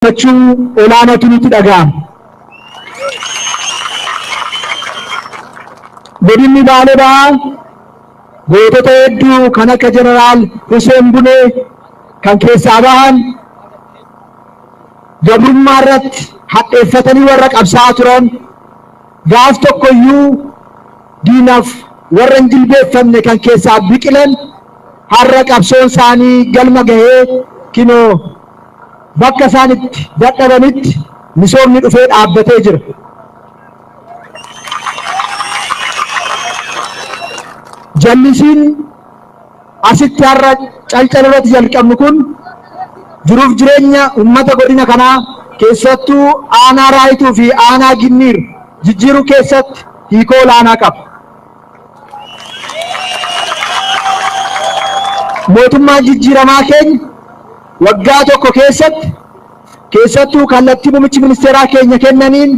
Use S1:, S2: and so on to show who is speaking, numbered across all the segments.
S1: Gammachuu olaanaatu nutti dhaga'ama. Godinni Baalee Bahaa gootota hedduu kan akka Jeneraal Huseen Bunee kan keessaa bahan, gabrummaa irratti hadheeffatanii warra qabsaa'aa turan, gaaf tokkoyyuu diinaaf warra hin jilbeeffanne kan keessaa biqilan, har'a qabsoon isaanii galma gahee kinoo bakka isaan itti dadhabanitti misoomni dhufee dhaabbatee jira. Jallisiin asitti har'a Calcal irratti jalqabnu kun jiruuf jireenya uummata godina kanaa, keessattuu aanaa Raayituu fi aanaa Ginniir jijjiiruu keessatti hiikoo olaanaa qaba. Mootummaan jijjiiramaa keenya waggaa tokko keessatti, keessattuu kallattii muummichi ministeeraa keenya kennaniin,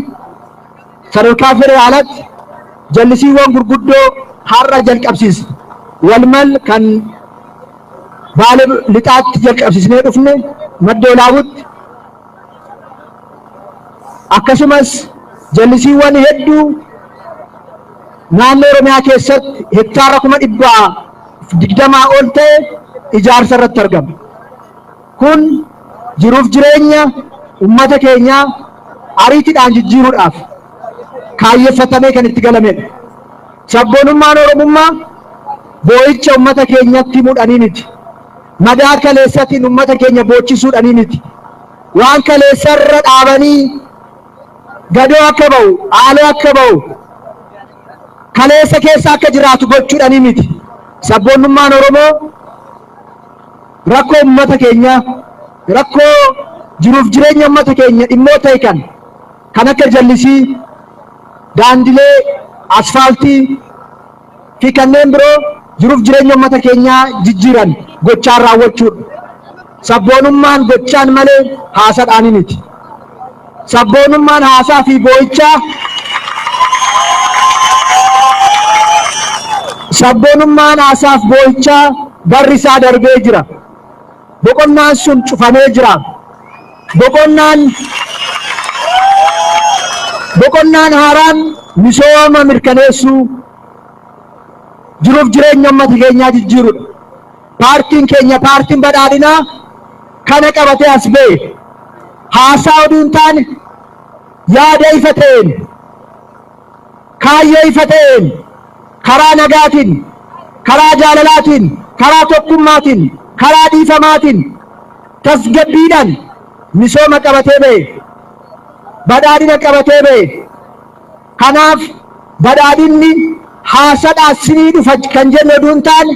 S1: sadarkaa federaalaatti jallisiiwwan gurguddoo har'a jalqabsiisne. Walmal kan Baale Lixaatti jalqabsiisnee dhufne Madda Walaabutti, akkasumas jallisiiwwan hedduu naannoo Oromiyaa keessatti hektaara 120,000 ol ta'e ijaarsa irratti argama. Kun jiruuf jireenya uummata keenyaa ariitiidhaan jijjiiruudhaaf kaayyeffatamee kan itti galamedha. Sabboonummaan Oromummaa boo'icha uummata keenyatti himuudhaanii miti. Madaa kaleessatiin uummata keenya boochisuudhaanii miti. Waan kaleessarra dhaabanii gadoo akka ba'u, haaloo akka ba'u, kaleessa keessa akka jiraatu gochuudhaanii miti. Sabboonummaan Oromoo rakkoo uummata keenyaa, rakkoo jiruuf jireenya uummata keenya dhimmoota ta'e kan akka jallisii, daandilee, asfaaltii fi kanneen biroo jiruuf jireenya uummata keenyaa jijjiiran gochaan raawwachuudha. Sabboonummaan gochaan malee haasadhaan miti. Sabboonummaan haasaa fi boo'ichaa, sabboonummaan haasaaf boo'ichaa barri isaa darbee jira. Boqonnaan sun cufamee jira. Boqonnaan haaraan misooma mirkaneessuu, jiruuf jireenya uummata keenyaa jijjiirudha. Paartiin keenya, Paartiin Badhaadhinaa, kana qabatee as ba'e. Haasaa oduu hin taane, yaada ifa ta'een, kaayyoo ifa ta'een, karaa nagaatiin, karaa jaalalaatiin, karaa tokkummaatiin, karaa dhiifamaatiin, tasgabbiidhaan misooma qabatee ba'e. Badhaadhina qabatee ba'e. Kanaaf badhaadhinni haasadhaa sinii dhufa kan jennu oduu hin taane,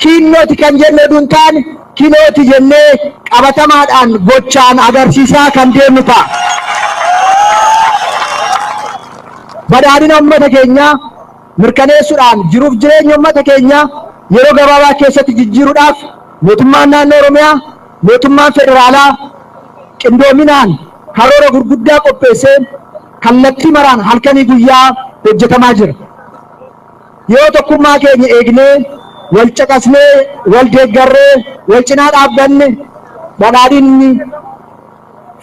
S1: kiinnooti kan jennu oduu hin taane, kinooti jennee qabatamaadhaan gochaan agarsiisaa kan deemnu ta'a. Badhaadhina uummata keenyaa mirkaneessuudhaan jiruuf jireenya uummata keenyaa yeroo gabaabaa keessatti jijjiiruudhaaf mootummaan naannoo Oromiyaa, mootummaan federaalaa qindoominaan karoora gurguddaa qopheessee kallattii maraan halkanii guyyaa hojjetamaa jira. Yoo tokkummaa keenya eegnee, wal caqasnee, wal deeggarree, wal cinaa dhaabbanne, badhaadhinni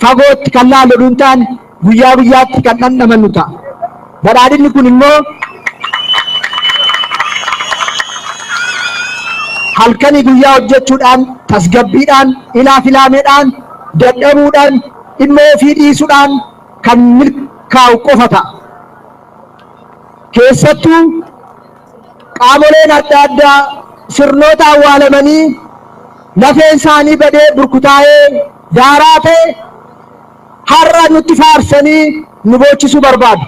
S1: fagootti kan laallu oduu hin taane guyyaa guyyaatti kan dhandhamannu ta'a. Badhaadhinni kun immoo halkanii guyyaa hojjechuudhaan, tasgabbiidhaan, ilaa filaameedhaan, dadhabuudhaan, dhimma ofii dhiisuudhaan kan milkaa'u qofa ta'a. Keessattuu qaamoleen adda addaa sirnoota awwaalamanii lafeen isaanii badee burkutaa'ee daaraa ta'e har'a nutti faarsanii nu boochisuu barbaadu.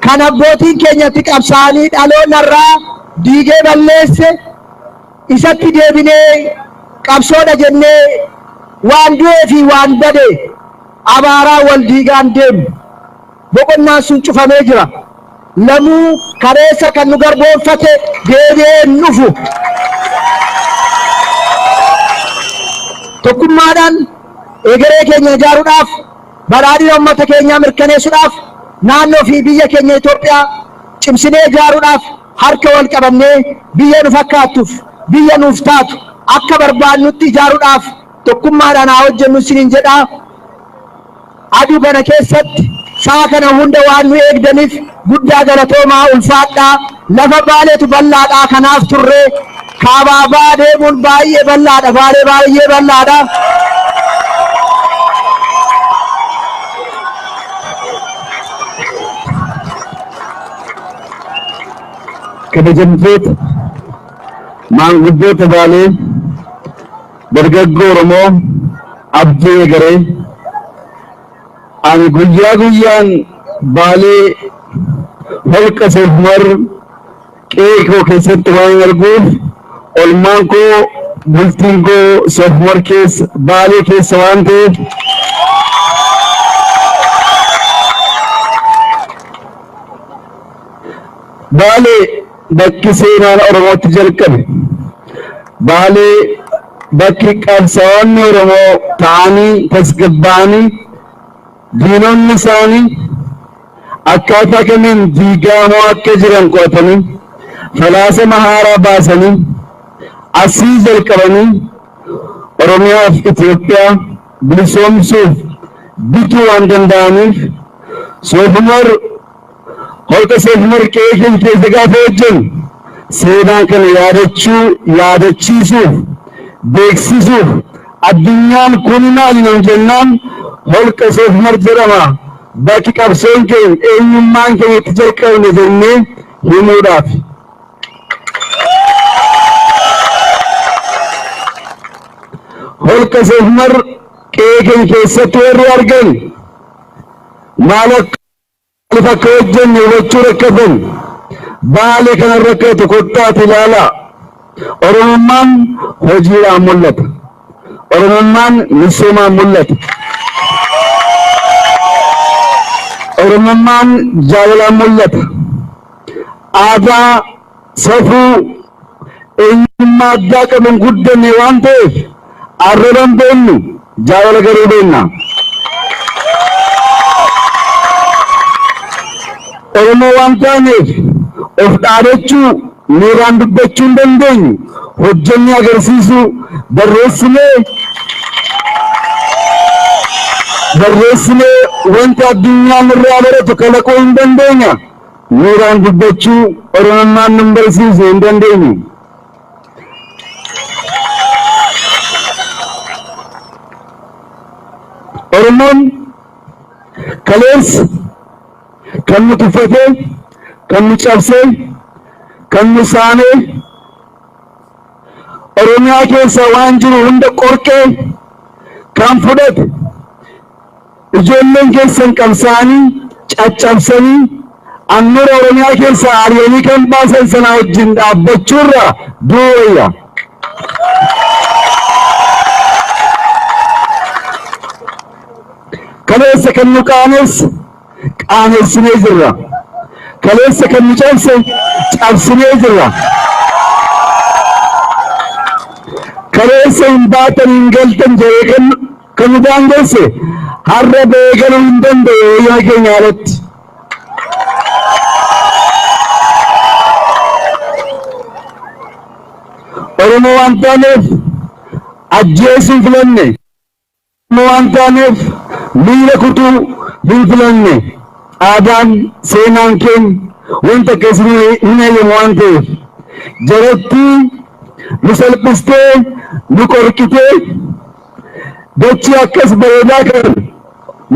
S1: Kan abbootiin keenyatti qabsaa'anii dhaloonni irraa diigee balleesse isatti deebinee qabsoodha jennee waan du'ee fi waan bade abaaraa wal diigaan deemnu. Boqonnaan sun cufamee jira. Lamuu kaleessa kan nu garboonfate deebi'ee hin dhufu. Tokkummaadhaan egeree keenya ijaaruudhaaf, badhaadhina uummata keenyaa mirkaneessuudhaaf, naannoo fi biyya keenya Itoophiyaa cimsinee ijaaruudhaaf harka wal qabannee biyya nu fakkaattuuf biyya nuuf taatu akka barbaannutti ijaaruudhaaf tokkummaadhaan haa hojjennu isiniin jedha. Aduu kana keessatti sa'a kana hunda waan nu eegdaniif guddaa galatoomaa, ulfaadhaa. Lafa Baaleetu bal'aadhaa, kanaaf turre kaabaa ba'aa deemuun baay'ee bal'aadha, Baalee baay'ee bal'aadha.
S2: Kabajamtoota maanguddoota Baalee, dargaggoo Oromoo abdii egeree, ani guyyaa guyyaan Baalee holqa Soofumar qe'ee koo keessatti waan arguuf, olmaan koo, bultiin koo Soofumar keessa, Baalee keessa waan ta'eef, Baalee bakki seenaan Oromootti jalqabe, Baalee bakki qabsaa'onni Oromoo ta'anii tasgabbaa'anii diinonni isaanii akkaataa kamiin diigamoo akka jiran qoratanii falaasama haaraa baasanii asii jalqabanii Oromiyaaf Itoophiyaa bilisoomsuuf bituu waan danda'aniif, Soofumar, holqa Soofumar qe'ee keenya keessa gaafa hojjennu seenaa kana yaadachuu, yaadachiisuuf, beeksisuuf, addunyaan kun maali nuun jennaan holqa Soofumar jedhama, bakki qabsoon keenya, eenyummaan keenya itti jalqabne jennee himuudhaaf. Holqa Soofumar qe'ee keenya keessatti warri argan maal akka maaliif akka hojjenne hubachuu rakkatan. Baalee kana rakkatu kottaati ilaalaa. Oromummaan hojiidhaan mul'ata. Oromummaan misoomaan mul'ata. Oromummaan jaalalaan mul'ata. Aadaa, safuu, eenyummaa addaa qabuun guddanne waan ta'eef arraba hin beennu, jaalala garuu beenna. Oromoo waan taaneef of dhaadachuu, miiraan dubbachuu hin dandeenyu, hojjennee agarsiisuu, barreessinee wanta addunyaan irraa baratu kalaquu hin dandeenya. Miiraan dubbachuu Oromummaan nun barsiisu, hin dandeenyu. Oromoon kaleessa kan nu tuffatee, kan nu cabsee, kan nu saamee, Oromiyaa keessa waan jiru hunda qorqee kan fudhate, ijoolleen keessan qabsaa'anii caccabsanii handhuura Oromiyaa keessaa ari'anii kan baasan sana wajjin dhaabbachuurra du'uu wayya. Kaleessa kan nu qaaneesse qaanessinee jirra. Kaleessa kan nu cabse cabsinee jirra. Kaleessa hin baatan hin galtan jedhee kan nu daangesse har'a ba'ee galuu hin danda'u eeyyama keenya alatti. Oromoo waan taaneef ajjeesuu filanne. Oromoo waan taaneef miila kutuu hin filanne. Aadaan, seenaan keenya wanta akkasii hin eeyyamu waan ta'eef, jarattii nu salphistee, nu qorqitee, dachii akkas bareedaa kan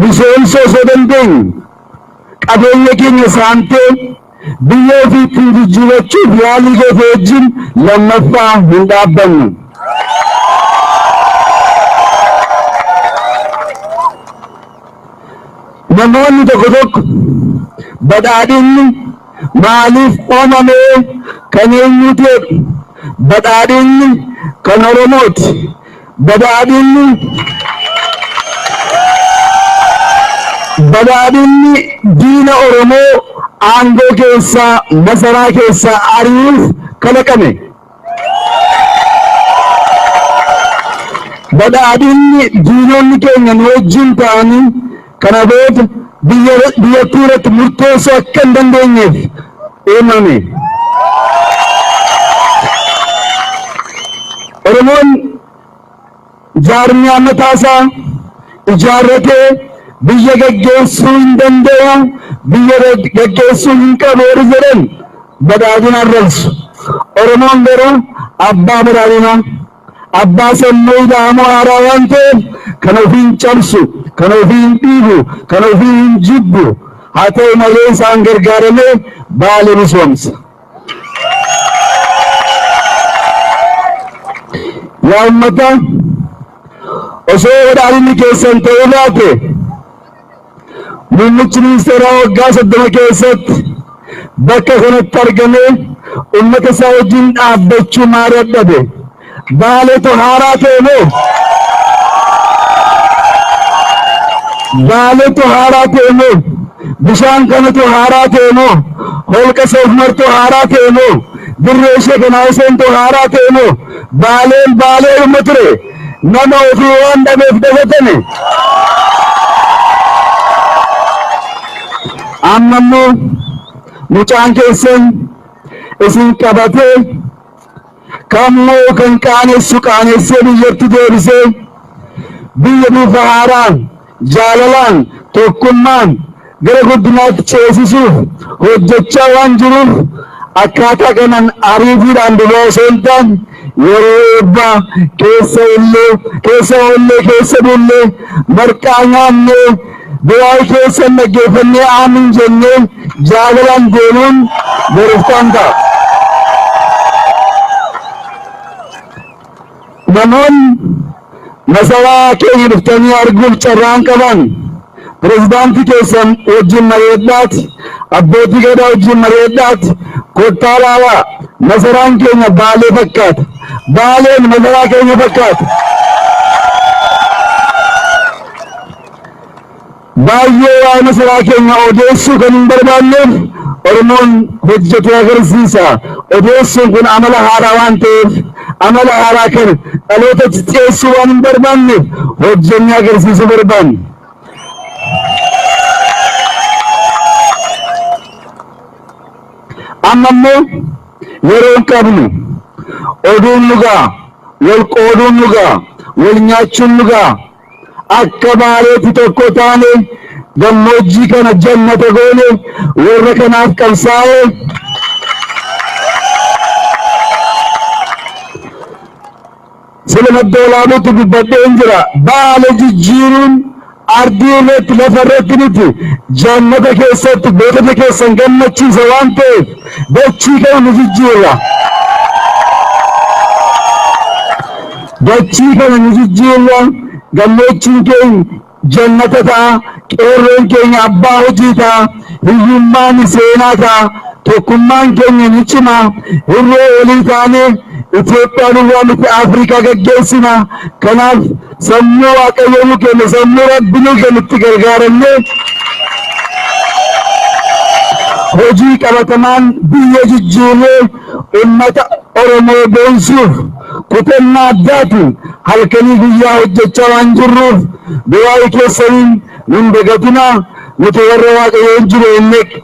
S2: misoomsuu osoo dandeenyu qabeenya keenya saamtee biyya ofiitti jijjiirachuuf yaalii goote wajjin lammaffaa hin dhaabbannu. Namoonni tokko tokko badhaadhinni maaliif uumamee, kan eenyuuti jedhu. Badhaadhinni kan Oromooti. Badhaadhinni diina Oromoo aangoo keessaa, masaraa keessaa ari'uuf kalaqame. Badhaadhinni diinonni keenya nu wajjin ta'anii kana booda biyyattii irratti murteessuu akka hin dandeenyeef uumame. Oromoon jaarmiyaa mataasaa ijaarratee biyya gaggeessuu hin danda'u, biyya gaggeessuu hin qabu warri jedhan badhaadhina arrabsu. Oromoon garuu abbaa badhaadhinaa, abbaa sammuu ida'amuu haaraa waan ta'eef kan ofiin cabsu, kan ofiin dhiibu, kan ofiin hin jibbu. Haa ta'u malee isaan gargaaramee Baale misoomsa. Yaa uummata, osoo badhaadhinni keessan ta'uu baate muummichi ministeeraa waggaa 30 keessatti bakka kanatti argamee uummata isaa wajjin dhaabbachuu maal dadhabe? Baaleetu haaraa ta'e moo? Baaleetu haaraa ta'e moo? Bishaan kanatu haaraa ta'e moo? Holqa Soofmartu haaraa ta'e moo? Dirree ishee kanaa Huseentu haaraa ta'e moo? Baaleen Baaleedhuma ture. Nama ofii waan dhabeef dagatame. Amma immoo mucaan keessan isin qabatee kammoo kan qaanessu qaanessee biyyatti deebisee biyya bifa haaraan, jaalalaan, tokkummaan gara guddinaatti ceesisuuf hojjechaa waan jiruuf akkaataa kanaan ariitiidhaan duwwaa osoo hin taane yeroo eebbaa keessa illee keessa oollee keessa bullee marqaa nyaannee du'aa keessan dhaggeeffannee aamin jennee jaalalaan deemuun boruftaan ta'a. Namoonni masaraa keenya dhuftanii arguuf carraan qaban pirezidaantii keessan wajjin mari'adhaati, abbootii gadaa wajjin mari'adhaati, kottaa laalaa. Masaraan keenya Baalee fakkaata. Baaleen masaraa keenya fakkaata. Baay'ee waa'ee masaraa keenya odeessuu kan hin barbaanneef Oromoon hojjetee agarsiisa. Odeessuun kun amala haaraa waan ta'eef amala haaraa kana dhaloota ceessuu waan hin barbaanneef hojjennee agarsiisuu barbaanna. Amma immoo yeroo hin qabnu. Oduun nu ga'a, wal qooduun nu ga'a, wal nyaachuun nu ga'a. Akka Baaleetti tokko taane gammoojjii kana jannata goone warra kanaaf qabsaa'e. Sila Madda Walaabuutti dubbadheen jira. Baale jijjiiruun ardii irratti, lafa irratti miti, jannata keessatti gootota keessan gammachiisa waan ta'eef dachii kana nu jijjiirra. Dachii kana nu jijjiirra, gammoojjiin keenya jannata ta'a, qeerroon keenya abbaa hojii ta'a, hiyyummaan seenaa ta'a, tokkummaan keenya ni cima, hirree walii taanee Itoophiyaa duwwaa miti Afrikaa gaggeessina. Kanaaf sammuu Waaqayyo nu kenne, sammuu Rabbi nu kenne itti gargaaramnee hojii qabatamaan biyya jijjiirree ummata Oromoo boonsuuf kutannaa addaatiin halkanii guyyaa hojjechaa waan jirruuf du'aa'ii keessaniin nun dagatinaa. Nuti warra Waaqayyoon jiru jennee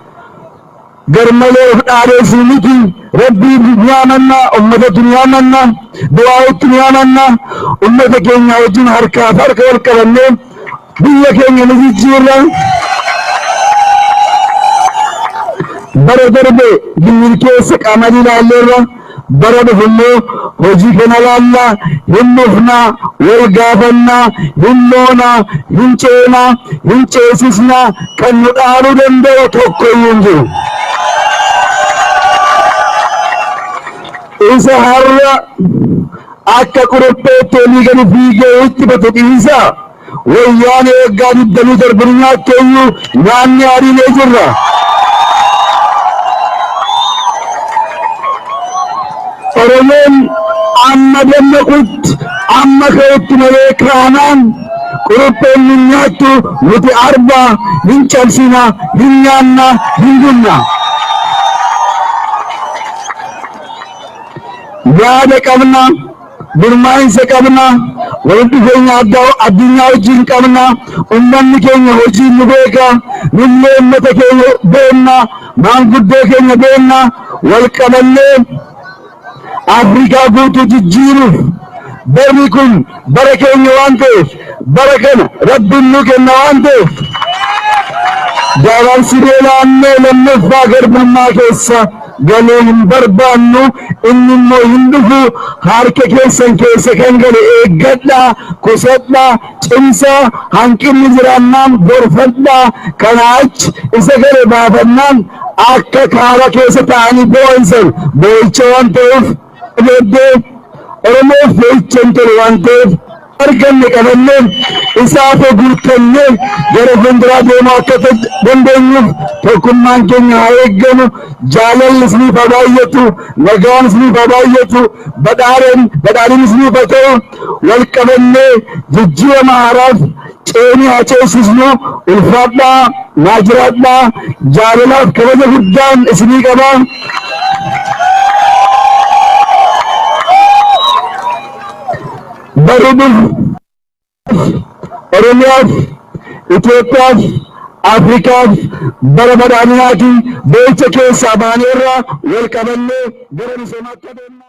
S2: garmalee of dhaadheessinu miti. Rabbii ni amanna, ummatatti ni amanna, du'aa'itti ni amanna. Ummata keenya wajjin harkaaf harka wal qabannee biyya keenya ni jijjiirra. Bara darbe Gimmil keessa qamadii laalleerra, bara dhufu immoo hojii kana laalla, hin dhufna, wal gaafanna, hin moona, hin ceena, hin ceesisna, kan nu dhaaluu danda'u tokko iyyuu hin jiru. Isa har'a akka qurupheetti olii gadi fiigee wixxifatu dhiisaa. Wayyaanee waggaa 27 nu nyaatte iyyuu nyaannee ariinee jirra. Oromoon amma dammaqutti, amma ka'utti malee kaanaan qurupheen nu nyaattu. Nuti arba hin cabsina, hin nyaanna, hin gunna. Yaada qabna, gurmaa'insa qabna, walitti dhufeenya addaa addunyaa wajjin qabna, ummanni keenya hojiin nu beeka, nullee ummata keenya beenna, maanguddoo keenya beenna, wal qabannee Afrikaa guutuu jijjiiruuf Barri kun bara keenya waan ta'eef, bara kana Rabbiin nu kenna waan ta'eef, dabarsitee naannoo lammaffaa garbummaa keessa galuu hin barbaannu. Inni immoo hin dhufu. Harka keessan keessa kan gale eeggadhaa, kusadhaa, cimsaa. Hanqinni jiraannaan gorfadhaa. Kana achi isa gale baafannaan akka kaaba keessa ta'anii boo'an san boo'icha waan ta'uuf, booddee Oromoof boo'icha hin tolu waan ta'eef, arganne qabannee isaaf guuttannee gara fuulduraa deemuu akka dandeenyuuf tokkummaan keenya haa eeggamu. Jaalalli isiniif haa baay'atu, nagaan isiniif haa baay'atu, badhaadhaan badhaadhin isiniif haa ta'u. Wal qabannee jijjiirama haaraaf ceenii haa ceesisnu. Ulfaadhaa, naa jiraadhaa. Jaalalaaf kabaja guddaan isinii qabaa. Barri dhufu Oromiyaaf, Itoophiyaaf, Afrikaaf bara badhaadhinaati. Boo'icha keessaa baaneerra, wal qabannee gara misoomaatti adeemna.